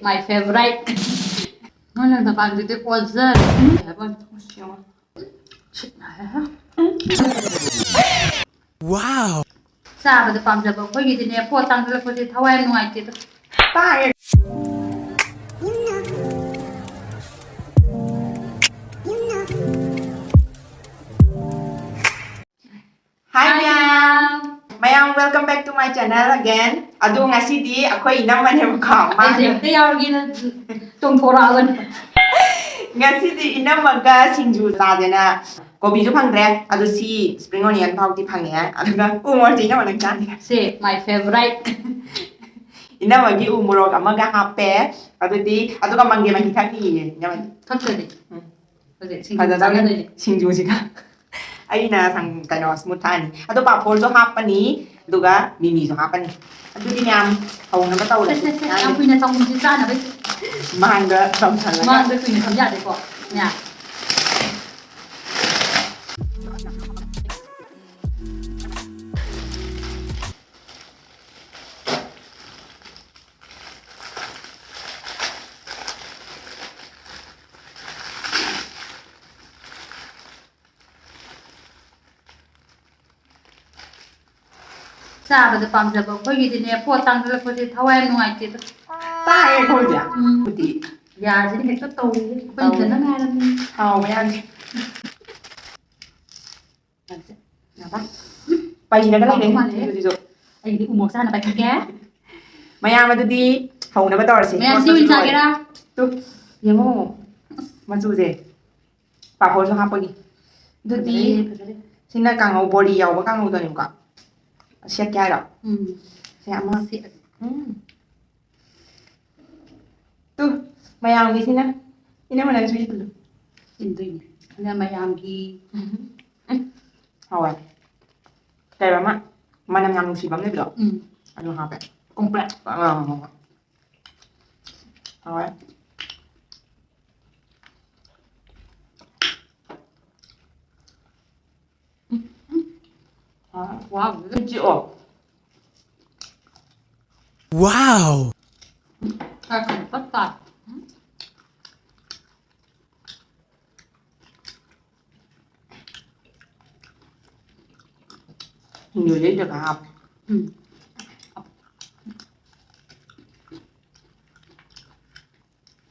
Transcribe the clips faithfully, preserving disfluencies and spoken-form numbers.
My favorite. ꯅꯪꯅ ꯗꯨꯀꯥꯟꯗꯨꯗꯤ ꯑꯣꯖꯔꯦ꯫ ꯁꯤꯠ ꯅꯥꯏꯍꯦ꯫ Wow! ꯆꯥꯕꯗ ꯄꯥꯝꯖꯕ ꯑꯩꯈꯣꯏꯒꯤꯗꯤꯅꯦ, ꯄꯣꯠ ꯇꯥꯡꯈꯠꯂꯛꯄꯁꯦ ꯊꯋꯥꯏ ꯌꯥꯝ ꯅꯨꯡꯉꯥꯏꯇꯦꯗ꯫ ꯇꯥꯏꯌꯦ꯫ Hi, hi, ꯃꯌꯥꯝ꯫ ꯃꯌꯥꯝ꯫ Ma'am, welcome back to my channel again. ꯑꯗꯣ ꯉꯁꯤꯗꯤ ꯑꯩꯈꯣꯏ ꯏꯅꯝꯃꯅꯦꯕꯀꯣ꯫ ꯃꯥ ꯑꯩꯁꯦ ꯑꯝꯇ ꯌꯥꯎꯔꯒꯦꯅ ꯆꯣꯡꯊꯣꯔꯛꯑꯕꯅꯦ꯫ ꯉꯁꯤꯗꯤ ꯏꯅꯝꯃꯒ ꯁꯤꯡꯖꯨ ꯆꯥꯗꯅ, ꯀꯣꯕꯤꯁꯨ ꯐꯪꯗ꯭ꯔꯦ, ꯑꯗꯨ ꯁꯤ spring onion ꯐꯥꯎꯗꯤ ꯐꯪꯉꯦ, ꯑꯗꯨꯒ ꯎ ꯃꯣꯔꯣꯛꯁꯦ ꯏꯅꯝꯃ ꯅꯪ ꯆꯥꯅꯤ꯫ ꯁꯦ, my favorite꯫ ꯏꯅꯝꯃꯒꯤ ꯎ ꯃꯣꯔꯣꯛ ꯑꯃꯒ ꯍꯥꯞꯄꯦ꯫ ꯑꯗꯨꯗꯤ, ꯑꯗꯨꯒ ꯃꯪꯒꯦ ꯃꯍꯤ ꯊꯛꯅꯤꯌꯦ ꯏꯅꯝꯃ꯫ ꯊꯛꯇ꯭ꯔꯗꯤ꯫ ꯎꯝ꯫ ꯍꯧꯖꯤꯛ ꯁꯤꯡꯖꯨ ꯐꯖꯗꯕꯅꯤ ꯆꯥꯟꯅꯗꯣꯏꯅꯦ꯫ ꯁꯤꯡꯖꯨꯁꯤꯒ꯫ ꯑꯩꯅ ꯁꯪ-, ꯀꯩꯅꯣ, smooth ꯊꯥꯛꯑꯅꯤ꯫ ꯑꯗꯣ ꯄꯥꯐꯣꯔꯁꯨ ꯍꯥꯞꯄꯅꯤ, ꯑꯗꯨꯒ ꯃꯤꯃꯤꯁꯨ ꯍꯥꯞꯄꯅꯤ꯫ ꯑꯗꯨꯗꯤ ꯃꯌꯥꯝ ꯍꯧꯅꯕ ꯇꯧꯔꯁꯤ꯫ ꯁꯦ, ꯁꯦ, ꯁꯦ, ꯌꯥꯝ ꯀꯨꯏꯅ ꯊꯝꯃꯨꯁꯤ ꯆꯥꯅꯕꯩ꯫ ꯃꯥꯡꯗ ꯊꯝꯁꯜꯂꯒ꯫ ꯃꯥꯡꯗ ꯀꯨꯏꯅ ꯊꯝ ꯌꯥꯗꯦꯀꯣ꯫ ꯌꯥ꯫ ꯆꯥꯕꯗ ꯄꯥꯝꯖꯕ ꯑꯩꯈꯣꯏꯒꯤꯗꯤꯅꯦ, ꯄꯣꯠ ꯇꯥꯡꯈꯠꯂꯛꯄꯁꯦ ꯊꯋꯥꯏ ꯌꯥꯝ ꯅꯨꯡꯉꯥꯏꯇꯦꯗ꯫ ꯇꯥꯏꯌꯦ ꯑꯩꯈꯣꯏꯁꯦ꯫ ꯎꯝ꯫ ꯎꯇꯤ꯫ ꯌꯥꯁꯤꯅ ꯍꯦꯛꯇ ꯇꯧꯔꯤꯁꯦ꯫ ꯑꯩꯈꯣꯏ ꯇꯧꯔꯦ꯫ ꯏꯊꯟꯗ ꯉꯥꯏꯔꯝꯅꯤ꯫ ꯍꯥꯎꯕ ꯌꯥꯗꯦ꯫ ꯄꯩꯔꯒ ꯂꯩꯔꯦ ꯍꯥꯎꯗꯧ ꯃꯥꯜꯂꯦ꯫ ꯁꯤꯡꯖꯨꯁꯤꯁꯨ꯫ ꯑꯩꯗꯤ ꯎꯃꯣꯔꯣꯛ ꯆꯥꯅ ꯄꯥꯏꯈꯠꯀꯦ꯫ ꯃꯌꯥꯝ ꯑꯗꯨꯗꯤ ꯍꯧꯅꯕ ꯇꯧꯔꯁꯤ꯫ ꯃꯌꯥꯝ ꯁꯤ ꯑꯣꯏꯅ ꯆꯥꯒꯦꯔꯥ? ꯇꯨ, ꯌꯦꯡꯉꯣ꯫ ꯃꯆꯨꯁꯦ꯫ ꯄꯥꯐꯣꯔꯁꯨ ꯍꯥꯞꯄꯒꯤ꯫ ꯑꯗꯨꯗꯤ ꯐꯖꯔꯦ, ꯐꯖꯔꯦ꯫ ꯁꯤꯅ ꯀꯥꯡꯉꯧ, ꯕꯣꯔꯤ ꯌꯥꯎꯕ ꯀꯥꯡꯉꯧꯗꯨꯅꯦꯕꯀꯣ꯫ ꯁꯦꯠꯀꯦ ꯍꯥꯏꯔꯣ? ꯎꯝ꯫ ꯁꯦ ꯑꯃ꯫ ꯁꯦꯠꯂꯒꯦ꯫ ꯎꯝ꯫ ꯇꯨ, ꯃꯌꯥꯝꯒꯤꯁꯤꯅ꯫ ꯏꯅꯝꯃ ꯅꯪꯁꯨ ꯏꯜꯂꯨ꯫ ꯏꯟꯗꯣꯏꯅꯦ꯫ ꯑꯗꯨꯅ ꯃꯌꯥꯝꯒꯤ꯫ ꯍꯥꯎꯋꯦ꯫ ꯀꯩꯕ ꯑꯃ ꯃꯅꯝ ꯌꯥꯝ ꯅꯨꯡꯁꯤꯕ ꯑꯃ ꯂꯩꯕꯗꯣ? ꯎꯝ꯫ ꯑꯗꯨ ꯍꯥꯞꯄꯦ꯫ ꯀꯣꯝꯄ꯭ꯔꯦꯛ꯫ ꯑꯥ, ꯍꯣꯏ, ꯍꯣꯏ꯫ ꯍꯥꯎꯋꯦ꯫ ꯋꯥꯎ꯫ ꯆꯤꯛꯑꯣ꯫ Wow! ꯆꯥꯛ ꯀꯟꯅ ꯄꯠ ꯇꯥꯔꯦ꯫ ꯎꯝ꯫ ꯁꯤꯡꯖꯨꯁꯦ ꯑꯩ ꯖꯒꯥ ꯍꯥꯞꯄꯦ꯫ ꯎꯝ꯫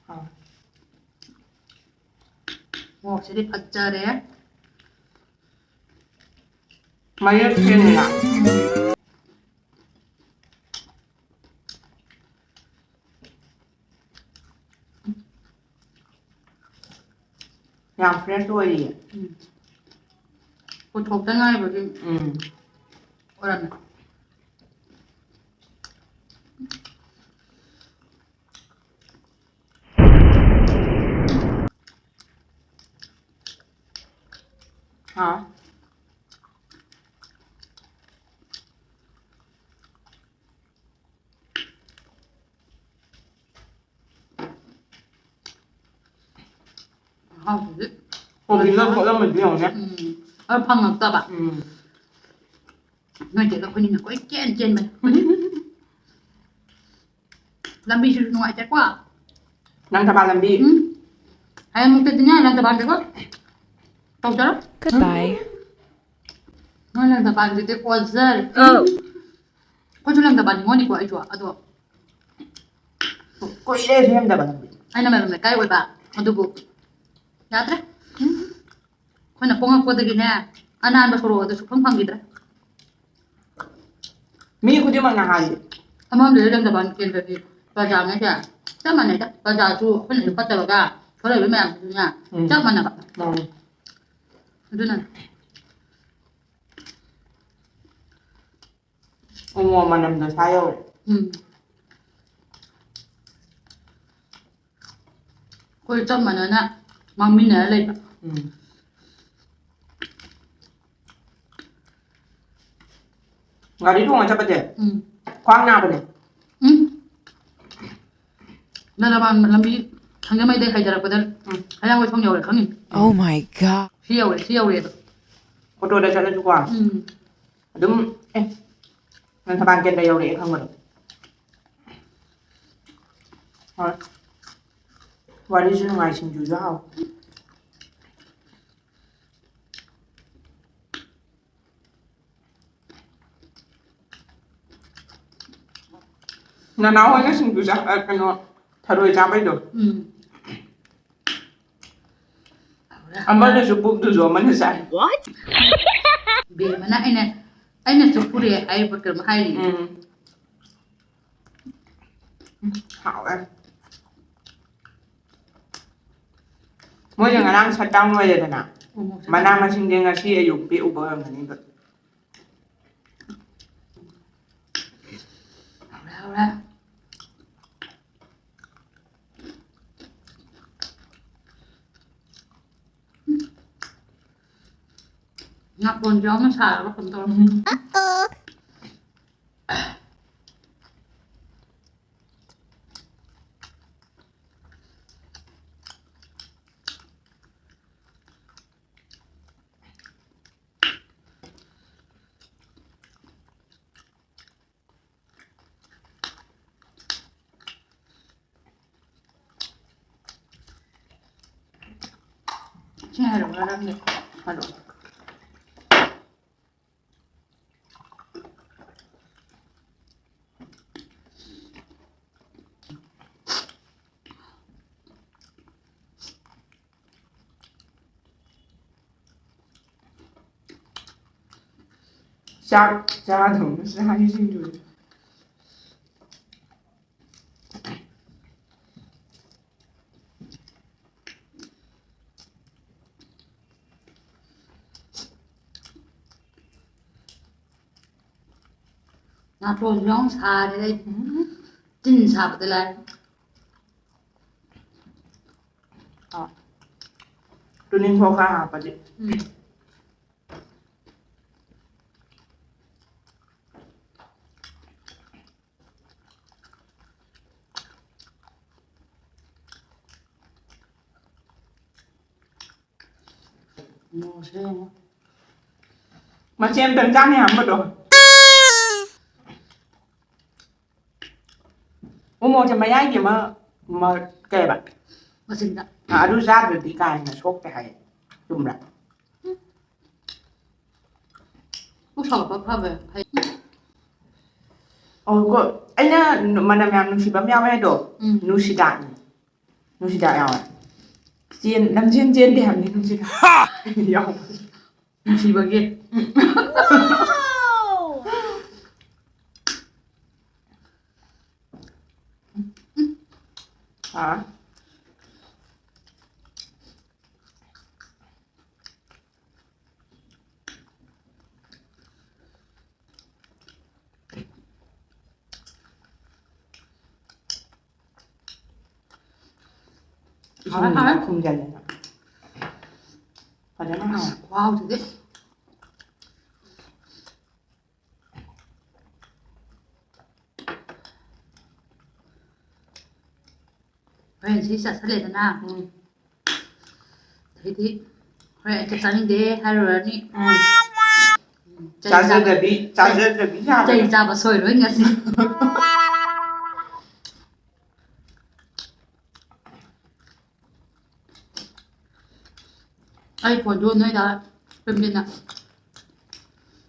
ꯍꯥꯎ꯫ ꯃꯣꯔꯣꯛꯁꯤꯗꯤ ꯐꯖꯔꯦ꯫ ꯃꯌꯦꯛ ꯁꯦꯡꯅ꯫ ꯌꯥꯝ fresh ꯑꯣꯏꯔꯤꯌꯦ꯫ ꯎꯝ꯫ ꯄꯨꯊꯣꯛꯇ ꯉꯥꯏꯔꯤꯕꯒꯤ ꯎꯝ꯫ ꯑꯣꯏꯔꯝꯃꯦ꯫ ꯍꯥꯎ꯫ ꯃꯍꯥꯎꯁꯤꯗꯤ꯫ ꯀꯣꯕꯤꯒ ꯈꯣꯠꯂꯝꯃꯗꯤ ꯌꯦꯡꯉꯨꯅꯦ꯫ ꯎꯝ꯫ ꯑꯗꯨ ꯐꯪꯉꯛꯇꯕ꯫ ꯎꯝ꯫ ꯅꯣꯏ ꯆꯦꯒ ꯑꯩꯈꯣꯏꯅꯤꯅ ꯀꯣꯏꯆꯦꯟ ꯆꯦꯟꯕꯅꯦ꯫ ꯂꯝꯕꯤꯁꯤꯁꯨ ꯅꯨꯡꯉꯥꯏꯇꯦꯀꯣ꯫ ꯂꯪꯊꯕꯥꯜ ꯂꯝꯕꯤ꯫ ꯎꯝ꯫ ꯍꯌꯦꯡꯃꯨꯛꯇꯗꯤꯅꯦ ꯂꯪꯊꯕꯥꯜꯗꯀꯣ ꯇꯧꯖꯔꯣ꯫ Goodbye. ꯅꯣꯏ ꯂꯪꯊꯕꯥꯜꯗꯨꯗꯤ ꯑꯣꯖꯔꯦ꯫ ꯑꯧ꯫ ꯑꯩꯈꯣꯏꯁꯨ ꯂꯪꯊꯕꯥꯜ ꯅꯤꯉꯣꯜꯅꯤꯀꯣ ꯑꯩꯁꯨ꯫ ꯑꯗꯣ ꯀꯨꯏꯔꯦ ꯁꯦꯝꯗꯕ ꯂꯝꯕꯤ꯫ ꯑꯩꯅ ꯃꯔꯝ ꯂꯩꯀꯥꯏ ꯑꯣꯏꯕ꯫ ꯑꯗꯨꯕꯨ ꯌꯥꯗ꯭ꯔꯦ꯫ ꯎꯝ꯫ ꯑꯩꯈꯣꯏꯅ ꯄꯣꯉꯛꯄꯗꯒꯤꯅꯦ ꯑꯅꯥꯟꯕ ꯁꯣꯔꯣꯛ ꯑꯗꯨ ꯁꯨꯛꯐꯪ ꯐꯪꯈꯤꯗ꯭ꯔꯦ꯫ ꯃꯤ ꯈꯨꯗꯤꯡꯃꯛꯅ ꯍꯥꯏꯌꯦ꯫ ꯑꯃꯔꯣꯝꯗꯗꯤ ꯂꯪꯊꯕꯥꯜ ꯀꯦꯟꯗ꯭ꯔꯒꯤ ꯄ꯭ꯔꯖꯥꯉꯩꯁꯦ ꯆꯞ ꯃꯥꯟꯅꯩꯗ꯫ ꯄ꯭ꯔꯖꯥꯁꯨ ꯑꯩꯈꯣꯏꯅꯁꯨ ꯐꯠꯇꯕꯒ ꯊꯣꯛꯂꯛꯏꯕ ꯃꯌꯥꯝꯁꯤꯅ ꯎꯝ꯫ ꯆꯞ ꯃꯥꯟꯅꯕ꯫ ꯃꯥꯅꯤ꯫ ꯑꯗꯨꯅ ꯎꯃꯣ ꯃꯅꯝꯗꯣ ꯁꯥ ꯌꯧꯔꯦ꯫ ꯎꯝ꯫ ꯑꯩꯈꯣꯏ ꯆꯞ ꯃꯥꯟꯅꯅ ꯃꯥꯡꯃꯤꯟꯅꯔ ꯂꯩꯕ꯫ ꯎꯝ꯫ ꯒꯥꯔꯤ ꯇꯣꯡꯉ ꯆꯠꯄꯁꯦ ꯎꯝ꯫ ꯈ꯭ꯋꯥꯡ ꯅꯥꯕꯅꯦ꯫ ꯎꯝ꯫ ꯂꯂꯥꯕꯥꯟ ꯂꯝꯕꯤ ꯁꯤꯡꯖꯃꯩꯗꯩ ꯍꯥꯏꯊꯔꯛꯄꯗ ꯎꯝ꯫ ꯍꯩꯔꯥꯡꯒꯣꯏ ꯊꯣꯡ ꯌꯧꯔꯦ ꯈꯪꯉꯤ꯫ Oh my God. ꯁꯤ ꯌꯧꯔꯦ, ꯁꯤ ꯌꯧꯔꯦ ꯑꯗꯣ꯫ ꯑꯣꯇꯣꯗ ꯆꯠꯂꯁꯨꯀꯣ꯫ ꯎꯝ꯫ ꯑꯗꯨꯝ ꯑꯦ ꯂꯪꯊꯕꯥꯜ ꯀꯦꯟꯗ꯭ꯔ ꯌꯧꯔꯛꯑꯦ ꯈꯪꯕꯗꯣ꯫ ꯍꯣꯏ꯫ ꯋꯥꯔꯤꯁꯨ ꯅꯨꯡꯉꯥꯏ, ꯁꯤꯡꯖꯨꯁꯨ ꯍꯥꯎ꯫ ꯅꯅꯥꯎ ꯍꯣꯏꯅ ꯁꯤꯡꯖꯨ ꯆꯥ-, ꯑ, ꯀꯩꯅꯣ, ꯊꯔꯣꯏ ꯆꯥꯕꯩꯗꯣ꯫ ꯎꯝ꯫ ꯑꯃꯅꯁꯨ ꯄꯨꯞꯇꯨꯁꯨ ꯑꯃꯅ ꯆꯥꯏ꯫ What? ꯕꯦꯝꯃꯅ ꯑꯩꯅ, ꯑꯩꯅꯁꯨ ꯄꯨꯔꯛꯑꯦ ꯍꯥꯏꯕ ꯀꯩꯅꯣꯝ ꯍꯥꯏꯔꯤ꯫ ꯎꯝ꯫ ꯍꯥꯎꯋꯦ꯫ ꯃꯣꯏꯁꯦ ꯉꯔꯥꯡ shutdown ꯑꯣꯏꯔꯦꯗꯅ꯫ ꯎꯝ꯫ ꯃꯅꯥ ꯃꯁꯤꯡꯁꯦ ꯉꯁꯤ ꯑꯌꯨꯛ ꯄꯦꯛꯎꯕ ꯑꯣꯏꯔꯝꯒꯅꯤꯕ꯫ ꯍꯥꯎꯔꯦ, ꯍꯥꯎꯔꯦ꯫ ꯅꯥꯀꯣꯟꯁꯦ ꯑꯃ ꯁꯥꯔꯕ ꯀꯩꯅꯣ ꯇꯧꯔꯦ꯫ ꯎꯝ꯫ ꯁꯤ ꯍꯥꯏꯔꯛꯑꯣꯔꯥ ꯅꯪꯒꯤ? ꯍꯥꯏꯔꯛꯑꯣ꯫ ꯆꯥꯛ ꯆꯥꯗꯧꯅ ꯆꯥꯔꯤꯁꯤꯡꯗꯨꯗꯤ꯫ ꯅꯥꯇꯣꯟꯁꯨ ꯌꯥꯝ ꯁꯥꯔꯦ ꯑꯩ꯫ ꯎꯝ꯫ ꯆꯤꯟ ꯁꯥꯕꯗ ꯂꯥꯏ꯫ ꯑ, ꯇꯨꯅꯤꯡꯈꯣꯛ ꯈꯔ ꯍꯥꯞꯄꯗꯤ꯫ ꯎꯝ꯫ ꯃꯣꯔꯣꯛꯁꯦ ꯌꯦꯡꯉꯣ꯫ ꯃꯆꯦ ꯑꯝꯇꯪ ꯆꯥꯅꯤ ꯍꯥꯏꯔꯝꯕꯗꯣ꯫ ꯎꯃꯣꯔꯣꯛꯁꯦ ꯃꯌꯥꯏꯒꯤ ꯑꯃ ꯃ-, ꯀꯩꯕ? ꯃꯆꯤꯟꯗ꯫ ꯑꯥ, ꯑꯗꯨ ꯆꯥꯗ꯭ꯔꯗꯤ ꯀꯥ ꯍꯦꯟꯅ ꯁꯣꯛꯇꯦ ꯍꯥꯏ꯫ ꯆꯨꯝꯕ꯭ꯔꯥ? ꯄꯨꯛ ꯁꯥꯒꯠꯄ ꯐꯕ ꯐꯩ꯫ ꯑꯣ, ꯀꯣ, ꯑꯩꯅ ꯃꯅꯝ ꯌꯥꯝ ꯅꯨꯡꯁꯤꯕ ꯑꯃ ꯌꯥꯎꯋꯦ ꯍꯥꯏꯗꯣ, ꯎꯝ꯫ ꯅꯨꯡꯁꯤꯗꯥꯛꯅꯤ꯫ ꯅꯨꯡꯁꯤꯗꯥꯛ ꯌꯥꯎꯋꯦ꯫ ꯆꯦꯟ-, ꯂꯝꯖꯦꯟ ꯆꯦꯟꯗꯦ ꯍꯥꯏꯕꯅꯤ ꯅꯨꯡꯁꯤꯗꯥꯛ꯫ ꯌꯥꯎꯕ꯫ ꯅꯨꯡꯁꯤꯕꯒꯤ꯫ ꯑꯥ꯫ ꯏꯁꯤꯡ ꯍꯥꯎꯔꯦ, ꯍꯥꯎꯔꯦ꯫ ꯈꯨꯝꯖꯤꯜꯂꯦ꯫ ꯐꯖꯅ ꯍꯥꯎꯔꯦ꯫ ꯈꯨꯍꯥꯎꯁꯤꯗꯤ꯫ ꯍꯣꯔꯦꯟ ꯁꯤ ꯆꯥꯁꯜꯂꯦꯗꯅ꯫ ꯎꯝ꯫ ꯑꯗꯩꯗꯤ ꯍꯣꯔꯦꯟ ꯑꯩ ꯆꯥꯛ ꯆꯥꯅꯤꯡꯗꯦ ꯍꯥꯏꯔꯨꯔꯅꯤ꯫ ꯎꯝ꯫ ꯎꯝ, ꯆꯩ ꯆꯥ-, ꯆꯥꯖꯗꯕꯤ, ꯆꯩ-, ꯆꯥꯖꯗꯕꯤ ꯆꯩ ꯌꯥꯔꯣꯏ꯫ ꯆꯥꯕ ꯁꯣꯏꯔꯣꯏ ꯉꯁꯤ꯫ ꯑꯩ ꯐꯣꯟꯗꯨ ꯅꯣꯏꯗ ꯄꯦꯝꯕꯤꯅ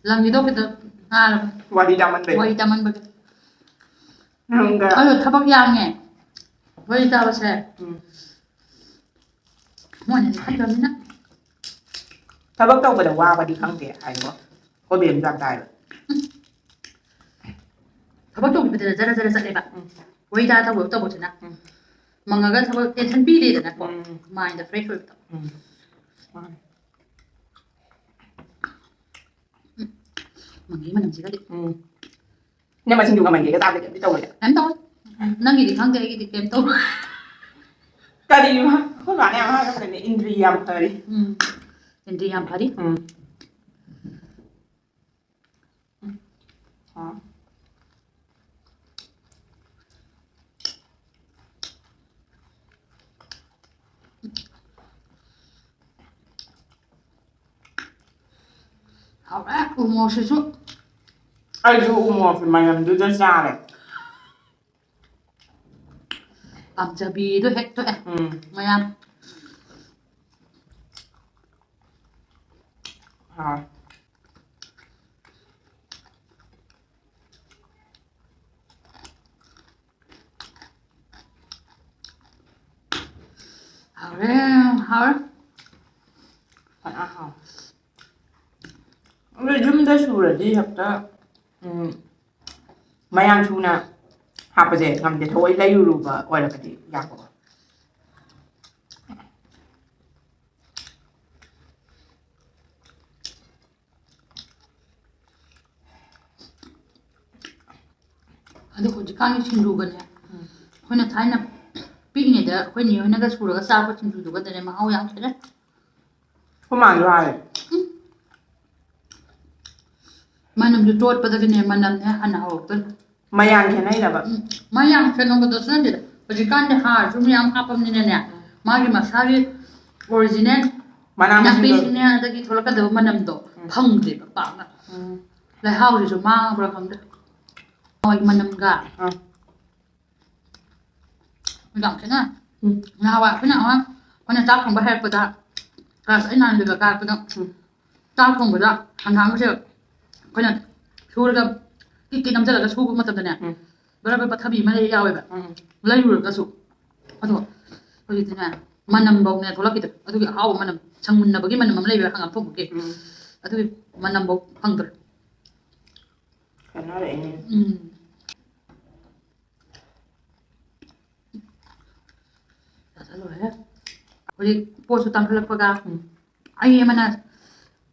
ꯂꯪꯒꯤꯗꯣ ꯈꯤꯇ ꯉꯥꯏꯔꯕ꯫ ꯋꯥꯔꯤ ꯇꯥꯃꯟꯕꯩ꯫ ꯋꯥꯔꯤ ꯇꯥꯃꯟꯕꯒꯤ꯫ ꯅꯪꯒ ꯑꯗꯣ ꯊꯕꯛ ꯌꯥꯡꯉꯦ꯫ ꯋꯥꯔꯤ ꯇꯥꯕꯁꯦ꯫ ꯎꯝ꯫ ꯃꯣꯏꯅꯗꯤ ꯈꯪꯗꯕꯅꯤꯅ꯫ ꯊꯕꯛ ꯇꯧꯕꯗ ꯋꯥꯕꯗꯤ ꯈꯪꯗꯦ ꯍꯥꯏꯕꯣ꯫ ꯑꯩꯈꯣꯏ ꯕꯦꯝꯁꯨ ꯌꯥꯝ ꯇꯥꯏꯕ꯫ ꯊꯕꯛ ꯇꯧꯕꯗ ꯖꯔ ꯖꯔ ꯆꯠꯂꯦꯕ꯫ ꯎꯝ꯫ ꯋꯥꯔꯤ ꯇꯥꯔ ꯇꯧꯕ ꯇꯧꯕꯁꯤꯅ꯫ ꯎꯝ꯫ ꯃꯪꯉꯒ ꯊꯕꯛ tension ꯄꯤꯗꯦꯗꯅꯀꯣ꯫ ꯎꯝ꯫ Mind ꯗ fresh ꯑꯣꯏꯕꯗꯣ꯫ ꯎꯝ꯫ ꯃꯥꯅꯦ꯫ ꯎꯝ꯫ ꯃꯪꯒꯤ ꯃꯅꯝꯁꯤꯒꯗꯤ꯫ ꯎꯝ꯫ ꯅꯪ ꯃꯆꯤꯟꯗꯨꯒ ꯃꯪꯒꯦꯒ ꯆꯥꯕꯗꯤ ꯀꯩꯝꯇ ꯇꯧꯔꯣꯏꯗ꯫ ꯀꯩꯝ ꯇꯧꯔꯣꯏ꯫ ꯅꯪꯒꯤꯗꯤ ꯈꯪꯗꯦ, ꯑꯩꯒꯤꯗꯤ ꯀꯩꯝ ꯇꯧꯔꯣꯏ꯫ ꯀꯔꯤꯅꯣ? ꯑꯩꯈꯣꯏ ꯃꯥꯅ ꯌꯥꯝ ꯍꯥꯏꯔꯛꯄꯅꯦ, ꯏꯟꯗ꯭ꯔꯤ ꯌꯥꯝ ꯐꯔꯤ꯫ ꯎꯝ꯫ ꯏꯟꯗ꯭ꯔꯤ ꯌꯥꯝ ꯐꯔꯤ꯫ ꯎꯝ꯫ ꯑꯥ꯫ ꯍꯥꯎꯔꯦ, ꯎꯃꯣꯔꯣꯛꯁꯤꯁꯨ꯫ ꯑꯩꯁꯨ ꯎꯃꯣꯔꯣꯛꯀꯤ ꯃꯅꯝꯗꯨꯗ ꯆꯥꯔꯦ꯫ ꯄꯥꯝꯖꯕꯤꯗꯣ ꯍꯦꯛ ꯊꯣꯛꯑꯦ꯫ ꯎꯝ꯫ ꯃꯌꯥꯝ꯫ ꯍꯥꯎ꯫ ꯍꯥꯎꯔꯦ, ꯍꯥꯎꯔꯦ꯫ ꯐꯖꯅ ꯍꯥꯎ꯫ ꯑꯗꯨ ꯌꯨꯝꯗ ꯁꯨꯔꯗꯤ ꯍꯦꯛꯇ, ꯎꯝ, ꯃꯌꯥꯝ ꯁꯨꯅ ꯍꯥꯞꯄꯁꯦ ꯉꯝꯗꯦ, ꯊꯑꯣꯏ ꯂꯩꯔꯨꯔꯨꯕ ꯑꯣꯏꯔꯒꯗꯤ ꯌꯥꯕꯀꯣ꯫ ꯑꯗꯣ ꯍꯧꯖꯤꯛꯀꯥꯟꯒꯤ ꯁꯤꯡꯖꯨꯒꯅꯦ, ꯎꯝ꯫ ꯑꯩꯈꯣꯏꯅ ꯊꯥꯏꯅ ꯄꯤꯛꯏꯉꯩꯗ ꯑꯩꯈꯣꯏ ꯅꯦ ꯍꯣꯏꯅꯒ ꯁꯨꯔꯒ ꯆꯥꯕ ꯁꯤꯡꯖꯨꯗꯨꯒꯗꯅꯦ ꯃꯍꯥꯎ ꯌꯥꯝ ꯈꯦꯠꯅꯩ꯫ ꯑꯩꯈꯣꯏ ꯃꯥꯁꯨ ꯍꯥꯏ꯫ ꯎꯝ꯫ ꯃꯅꯝꯗꯨ ꯇꯣꯠꯄꯗꯒꯤꯅꯦ ꯃꯅꯝꯅꯦ ꯍꯟꯅ ꯍꯧꯔꯛꯇꯣꯏꯅꯤ꯫ ꯃꯌꯥꯝ ꯈꯦꯠꯅꯩꯔꯕ? ꯎꯝ, ꯃꯌꯥꯝ ꯈꯦꯠꯅꯕꯗꯁꯨ ꯅꯠꯇꯦꯗ꯫ ꯍꯧꯖꯤꯛꯀꯥꯟꯗꯤ ꯍꯥꯔꯁꯨ ꯃꯌꯥꯝ ꯍꯥꯞꯄꯕꯅꯤꯅꯅꯦ, ꯃꯥꯒꯤ ꯃꯁꯥꯒꯤ original ꯃꯅꯥ ꯃꯁꯤꯡꯗꯣ꯫ ꯅꯥꯄꯤꯁꯤꯡꯅꯦ, ꯑꯗꯒꯤ ꯊꯣꯛꯂꯛꯀꯗꯕ ꯃꯅꯝꯗꯣ ꯎꯝ꯫ ꯐꯪꯗꯦꯕ ꯄꯥꯛꯅ꯫ ꯎꯝ꯫ ꯂꯩꯍꯥꯎꯁꯤꯁꯨ ꯃꯥꯡꯉꯕ꯭ꯔꯥ ꯈꯪꯗꯦ꯫ ꯍꯋꯥꯏ ꯃꯅꯝꯒ꯫ ꯑꯥ꯫ ꯌꯥꯝ ꯈꯦꯠꯅ꯫ ꯎꯝ꯫ ꯅꯍꯥꯟꯋꯥꯏ ꯑꯩꯈꯣꯏꯅ ꯑꯉꯥꯡ, ꯑꯩꯈꯣꯏꯅ ꯆꯥꯛ ꯊꯣꯡꯕ ꯍꯩꯔꯛꯄꯗ, class eight nine ꯗꯒ ꯀꯥꯔꯛꯄꯗ, ꯎꯝ꯫ ꯆꯥꯛ ꯊꯣꯡꯕꯗ ꯍꯪꯒꯥꯝꯒꯁꯦ ꯑꯩꯈꯣꯏꯅ ꯁꯨꯔꯒ ꯀꯤꯛ ꯀꯤꯛ ꯅꯝꯖꯜꯂꯒ ꯁꯨꯕ ꯃꯇꯝꯗꯅꯦ, ꯎꯝ꯫ ꯕꯔ ꯕꯔ ꯄꯠꯊꯕꯤ ꯑꯃ ꯂꯩ ꯌꯥꯎꯋꯦꯕ꯫ ꯎꯝ꯫ ꯂꯩꯔꯨꯔꯒꯁꯨ꯫ ꯑꯗꯣ ꯍꯧꯖꯤꯛꯇꯤꯅꯦ, ꯃꯅꯝꯐꯧꯅꯦ ꯊꯣꯛꯂꯛꯈꯤꯗ꯭ꯔꯦ꯫ ꯑꯗꯨꯒꯤ ꯑꯍꯥꯎꯕ ꯃꯅꯝ, ꯁꯪꯃꯨꯟꯅꯕꯒꯤ ꯃꯅꯝ ꯑꯃ ꯂꯩꯕ ꯍꯪꯒꯥꯝ ꯊꯣꯡꯕꯒꯤ꯫ ꯎꯝ꯫ ꯑꯗꯨꯒꯤ ꯃꯅꯝꯐꯧ ꯐꯪꯗ꯭ꯔꯦ꯫ ꯈꯦꯠꯅꯔꯛꯏꯅꯦ꯫ ꯎꯝ꯫ ꯆꯥꯁꯜꯂꯨꯔꯦ꯫ ꯍꯧꯖꯤꯛ ꯄꯣꯠꯁꯨ ꯇꯥꯡꯈꯠꯂꯛꯄꯒ, ꯎꯝ꯫ ꯑꯩ ꯑꯃꯅ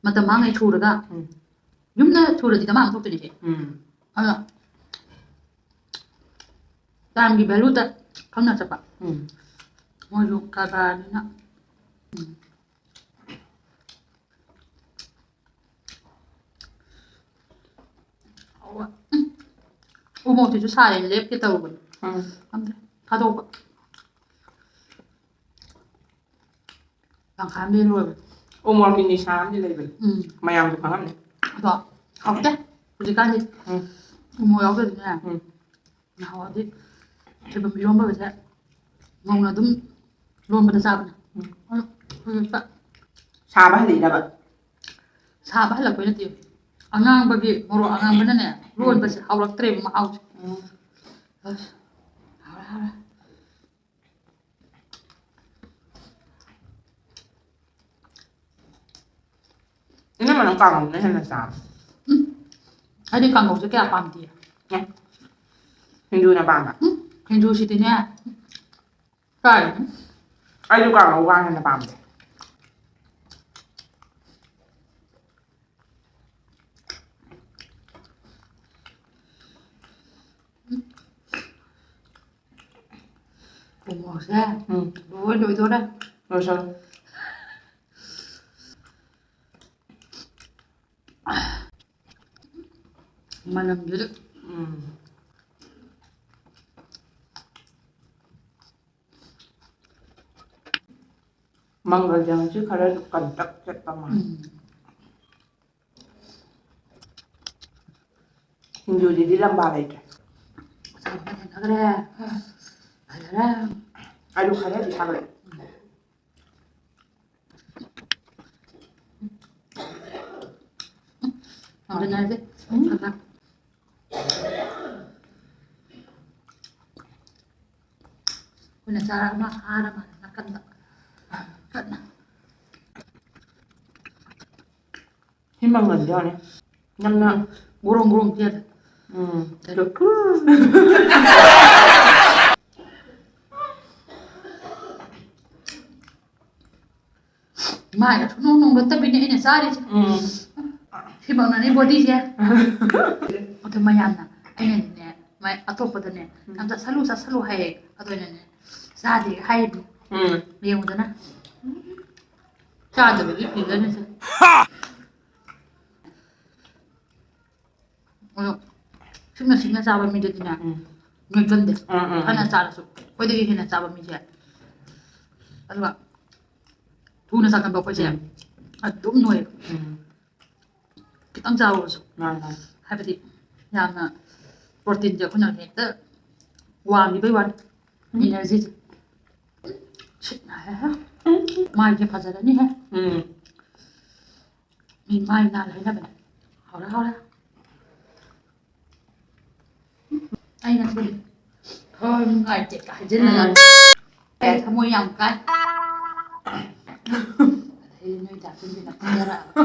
ꯃꯇꯝ ꯃꯥꯡꯉꯩ ꯁꯨꯔꯒ, ꯎꯝ꯫ ꯌꯨꯝꯗ ꯁꯨꯔꯗꯤ ꯗꯃꯥ ꯑꯃ ꯊꯣꯛꯇꯣꯏꯅꯦ ꯁꯦ꯫ ꯎꯝ꯫ ꯑꯗꯣ time ꯒꯤ value ꯗ ꯈꯪꯅ ꯆꯠꯄ꯫ ꯎꯝ꯫ ꯃꯣꯏꯁꯨ ꯀꯔꯕꯥꯔꯅꯤꯅ꯫ ꯎꯝ꯫ ꯎꯝ꯫ ꯎ ꯃꯣꯔꯣꯛꯁꯤꯁꯨ ꯁꯥꯔꯦ, ꯂꯦꯞꯀꯦ ꯇꯧꯕꯅꯤ꯫ ꯎꯝ꯫ ꯈꯪꯗꯦ, ꯊꯥꯗꯣꯛꯄ꯫ ꯇꯪꯈꯥꯏ ꯑꯃꯗꯤ ꯂꯣꯏꯔꯦ꯫ ꯎ ꯃꯣꯔꯣꯛꯀꯤ ꯅꯤꯁꯥ ꯑꯃꯗꯤ ꯂꯩꯕꯅꯤ꯫ ꯎꯝ꯫ ꯃꯌꯥꯝꯁꯨ ꯈꯪꯉꯝꯅꯤ꯫ ꯑꯗꯣ ꯍꯥꯎꯇꯦ ꯍꯧꯖꯤꯛꯀꯥꯟꯗꯤ꯫ ꯎꯝ꯫ ꯎ ꯃꯣꯔꯣꯛ ꯌꯥꯎꯗ꯭ꯔꯗꯤꯅꯦ꯫ ꯎꯝ꯫ ꯅꯍꯥꯟꯋꯥꯏꯗꯤ ꯁꯣꯏꯕꯨꯝ ꯏꯔꯣꯝꯕꯒꯁꯦ ꯃꯧꯅ ꯑꯗꯨꯝ ꯂꯣꯟꯕꯗ ꯆꯥꯕꯅꯦ꯫ ꯎꯝ꯫ ꯍꯧꯖꯤꯛꯇ ꯁꯥꯕ ꯍꯜꯂꯛꯏꯔꯕ? ꯁꯥꯕ ꯍꯜꯂꯛꯄꯩ ꯅꯠꯇꯦ꯫ ꯑꯉꯥꯡꯕꯒꯤ, ꯃꯣꯔꯣꯛ ꯑꯉꯥꯡꯕꯅꯅꯦ, ꯂꯣꯟꯕꯁꯦ ꯍꯥꯎꯔꯛꯇ꯭ꯔꯦꯕ ꯃꯍꯥꯎꯁꯦ꯫ ꯎꯝ꯫ ꯑꯁ, ꯍꯥꯎꯔꯦ, ꯍꯥꯎꯔꯦ꯫ ꯏꯅꯝꯃ ꯅꯪ ꯀꯥꯡꯉꯧꯅ ꯍꯦꯟꯅ ꯆꯥꯕ꯫ ꯎꯝ꯫ ꯑꯩꯗꯤ ꯀꯥꯡꯉꯧꯁꯦ ꯀꯌꯥ ꯄꯥꯝꯗꯦ꯫ ꯑꯦ꯫ ꯁꯤꯡꯖꯨꯅ ꯄꯥꯝꯕ? ꯎꯝ꯫ ꯁꯤꯡꯖꯨꯁꯤꯗꯤꯅꯦ, ꯆꯥꯔꯤꯅꯤ꯫ ꯑꯩꯁꯨ ꯀꯥꯡꯉꯧ ꯀꯥ ꯍꯦꯟꯅ ꯄꯥꯝꯗꯦ꯫ ꯎꯝ꯫ ꯎꯃꯣꯔꯣꯛꯁꯦ ꯎꯝ꯫ ꯂꯣꯏ ꯂꯣꯏꯗꯣꯔꯦ꯫ ꯂꯣꯏꯁꯜꯂꯣ꯫ ꯃꯅꯝꯗꯨꯗ꯫ ꯎꯝ꯫ ꯃꯪꯒꯜꯁꯦ ꯉꯁꯤ ꯈꯔꯁꯨ ꯀꯟꯇꯛ ꯆꯠꯄ ꯃꯥꯜꯂꯦ꯫ ꯎꯝ꯫ ꯁꯤꯡꯖꯨꯁꯤꯗꯤ ꯂꯝꯕꯥ ꯂꯩꯇ꯭ꯔꯦ꯫ ꯆꯥꯕ ꯍꯦꯟꯒꯠꯈ꯭ꯔꯦ꯫ ꯐꯖꯔꯦ꯫ ꯑꯂꯨ ꯈꯔꯗꯤ ꯁꯥꯒꯠꯂꯦ꯫ ꯍꯥꯎꯔꯦ, ꯅꯥꯏꯗꯦ꯫ ꯎꯝ꯫ ꯑꯩꯈꯣꯏꯅ ꯆꯥꯔ ꯑꯃ ꯍꯥꯔ ꯃꯥꯜꯂꯦ ꯅꯥꯀꯟꯗ꯫ ꯀꯟꯅ꯫ ꯁꯤ ꯃꯪꯒꯟꯁꯦ ꯌꯥꯎꯔꯦ꯫ ꯅꯪꯅ ꯒꯣꯔꯣꯡ ꯒꯣꯔꯣꯡ ꯆꯦꯜꯂꯦ꯫ ꯎꯝ꯫ ꯃꯥꯏꯒ ꯁꯨꯡꯅꯣꯡ ꯅꯣꯡꯂꯛꯇꯕꯤꯅꯦ ꯑꯩꯅ ꯆꯥꯔꯤꯁꯦ꯫ ꯎꯝ꯫ ꯁꯤꯐꯥꯎꯅꯅꯦ ꯕꯣꯗꯤꯁꯦ꯫ ꯑꯗꯨ ꯃꯌꯥꯝꯅ ꯑꯩꯅꯅꯦ, ꯃꯥꯏ ꯑꯇꯣꯞꯄꯗꯅꯦ, ꯎꯝ꯫ "ꯌꯥꯝ ꯆꯥꯁꯜꯂꯨ, ꯆꯥꯁꯜꯂꯨ" ꯍꯥꯏꯌꯦ꯫ ꯑꯗꯨꯅꯅꯦ, ꯆꯥꯗꯦ ꯍꯥꯏꯔꯤꯕꯅꯤ꯫ ꯎꯝ꯫ ꯌꯦꯡꯉꯨꯗꯅ꯫ ꯆꯥꯗꯕꯒꯤ figure ꯅꯤꯁꯦ꯫ ꯑꯗꯣ ꯁꯤꯛꯅ ꯁꯤꯛꯅ ꯆꯥꯕ ꯃꯤꯗꯗꯤꯅꯦ, ꯎꯝ꯫ ꯅꯣꯏꯒꯟꯗꯦ꯫ ꯎꯝ, ꯎꯝ, ꯐꯅ ꯎꯝ꯫ ꯆꯥꯔꯁꯨ꯫ ꯑꯩꯈꯣꯏꯗꯒꯤ ꯍꯦꯟꯅ ꯆꯥꯕ ꯃꯤꯁꯦ꯫ ꯑꯗꯨꯒ ꯊꯨꯅ ꯆꯥꯒꯟꯕ ꯑꯩꯈꯣꯏꯁꯦ ꯎꯝ꯫ ꯑꯗꯨꯝ ꯅꯣꯏꯌꯦꯕ꯫ ꯎꯝ꯫ ꯈꯤꯇꯪ ꯆꯥꯔꯨꯔꯁꯨ꯫ ꯃꯥꯅꯤ, ꯃꯥꯅꯤ꯫ ꯍꯥꯏꯕꯗꯤ ꯌꯥꯝꯅ proteinꯁꯦ ꯑꯩꯈꯣꯏꯅ ꯍꯦꯛꯇ ꯋꯥꯡꯈꯤꯕꯩ ꯋꯥꯅꯤ꯫ ꯎꯝ꯫ Energyꯁꯦ꯫ ꯁꯤꯠ ꯅꯥꯏꯍꯦ꯫ ꯃꯥꯏꯁꯦ ꯐꯖꯔꯅꯤꯍꯦ꯫ ꯎꯝ꯫ ꯃꯤ ꯃꯥꯏ ꯅꯥꯜꯂꯦ ꯍꯥꯏꯅꯕꯅꯦ꯫ ꯍꯧꯔꯦ, ꯍꯧꯔꯦ꯫ ꯑꯩꯅ ꯁꯤ ꯊꯋꯥꯏ ꯅꯨꯡꯉꯥꯏꯇꯦ ꯍꯥꯏꯖꯤꯜꯂꯒ ꯎꯝ꯫ ꯑꯩ ꯊꯃꯣꯏ ꯌꯥꯝ ꯀꯥꯏ꯫ ꯑꯗꯩ ꯅꯣꯏ ꯗꯥ ꯀꯨꯟꯖꯤꯅ ꯐꯨꯖꯔꯛꯑꯕ꯫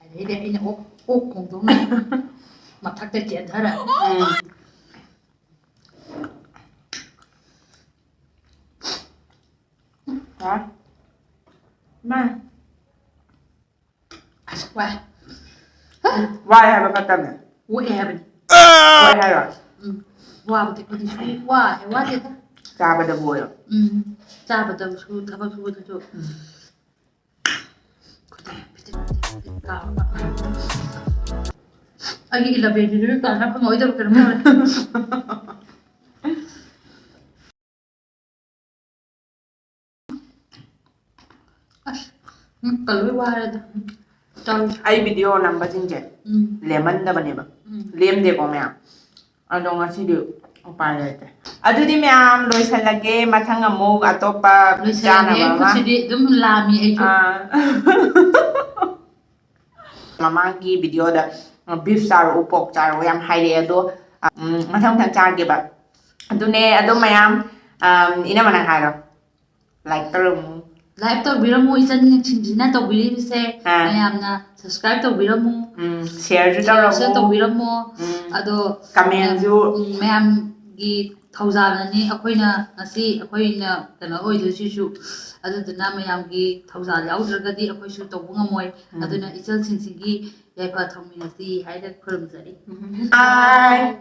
ꯑꯗꯩꯗꯤ ꯑꯩꯅ ꯑꯣꯛ, ꯑꯣꯛ ꯈꯣꯡꯗꯧꯅ ꯃꯊꯛꯇ ꯆꯦꯟꯊꯔꯛꯑꯕ꯫ ꯎꯝ꯫ ꯍꯥ? ꯃꯥ꯫ ꯑꯁ, ꯋꯥꯏ꯫ ꯋꯥꯏ ꯍꯥꯏꯕ ꯐꯠꯇꯕꯅꯦ꯫ ꯑꯣꯛꯑꯦ ꯍꯥꯏꯕꯅꯤ꯫ ꯋꯥꯏ ꯍꯥꯏꯔꯣ? ꯎꯝ꯫ ꯋꯥꯕꯗꯤ ꯑꯩꯈꯣꯏꯗꯤ ꯁꯨꯡꯋꯥ ꯍꯦꯛ ꯋꯥꯗꯦꯗ꯫ ꯆꯥꯕꯗꯕꯨ ꯑꯣꯏꯔꯣ꯫ ꯎꯝ꯫ ꯆꯥꯕꯗꯁꯨ, ꯊꯕꯛ ꯁꯨꯕꯗꯁꯨ꯫ ꯎꯝ꯫ ꯑꯩꯒꯤ elevenꯗꯨꯁꯨ ꯀꯥꯟꯅ ꯐꯪꯉꯛꯑꯣꯏꯗꯕ ꯀꯩꯅꯣꯝ ꯇꯧꯔꯦ꯫ ꯑꯁ, ꯃꯤꯠꯀ ꯂꯣꯏ ꯋꯥꯔꯦꯗ꯫ ꯇꯧꯔꯤꯁꯦ꯫ ꯑꯩ video ꯅꯝꯕꯁꯤꯡꯁꯦ ꯎꯝ꯫ ꯂꯦꯝꯍꯟꯗꯕꯅꯦꯕ꯫ ꯎꯝ꯫ ꯂꯦꯝꯗꯦꯀꯣ ꯃꯌꯥꯝ꯫ ꯑꯗꯣ ꯉꯁꯤꯗꯤ ꯎꯄꯥꯏ ꯂꯩꯇꯦ꯫ ꯑꯗꯨꯗꯤ ꯃꯌꯥꯝ ꯂꯣꯏꯁꯜꯂꯒꯦ꯫ ꯃꯊꯪ ꯑꯃꯨꯛ ꯑꯇꯣꯞꯄ ꯂꯣꯏꯁꯜꯂꯒꯦ꯫ ꯆꯥꯅꯕ ꯑꯃ꯫ ꯈꯨꯠꯁꯤꯗꯤ ꯑꯗꯨꯝ ꯂꯥꯝꯃꯤ ꯑꯩꯁꯨ꯫ ꯑꯥ꯫ ꯃꯃꯥꯡꯒꯤ videoꯗ beef ꯆꯥꯔꯛꯎ, pork ꯆꯥꯔꯛꯎ ꯌꯥꯝ ꯍꯥꯏꯔꯛꯑꯦ꯫ ꯑꯗꯣ, ꯎꯝ, ꯃꯊꯪ ꯃꯊꯪ ꯆꯥꯒꯦꯕ꯫ ꯑꯗꯨꯅꯦ, ꯑꯗꯣ ꯃꯌꯥꯝ, ꯎꯝ, ꯏꯅꯝꯃꯅ ꯍꯥꯏꯔꯣ꯫ Like ꯇꯧꯔꯝꯃꯨ꯫ Like ꯇꯧꯕꯤꯔꯝꯃꯨ, ꯏꯆꯟꯁꯤꯡꯁꯤꯅ ꯇꯧꯕꯤꯔꯤꯕꯁꯦ꯫ ꯑꯥ꯫ ꯃꯌꯥꯝꯅ subscribe ꯇꯧꯕꯤꯔꯝꯃꯨ꯫ ꯎꯝ, shareꯁꯨ ꯇꯧꯔꯝꯃꯨ꯫ Shareꯁꯨ ꯇꯧꯕꯤꯔꯝꯃꯨ꯫ ꯎꯝ꯫ ꯑꯗꯣ commentꯁꯨ꯫ ꯎꯝ, ꯃꯌꯥꯝꯒꯤ ꯊꯧꯖꯥꯜꯅꯅꯤ ꯑꯩꯈꯣꯏꯅ ꯉꯁꯤ ꯑꯩꯈꯣꯏꯅ ꯀꯩꯅꯣ ꯑꯣꯏꯗꯣꯏꯁꯤꯁꯨ꯫ ꯑꯗꯨꯗꯨꯅ ꯃꯌꯥꯝꯒꯤ ꯊꯧꯖꯥꯜ ꯌꯥꯎꯗ꯭ꯔꯒꯗꯤ ꯑꯩꯈꯣꯏꯁꯨ ꯇꯧꯕ ꯉꯝꯃꯣꯏ꯫ ꯎꯝ꯫ ꯑꯗꯨꯅ ꯏꯆꯜꯁꯤꯡꯁꯤꯒꯤ ꯌꯥꯏꯐ ꯊꯧꯃꯤꯟꯅꯁꯤ ꯍꯥꯏꯅ ꯈꯨꯔꯨꯝꯖꯔꯤ꯫ ꯎꯝ꯫ Bye꯫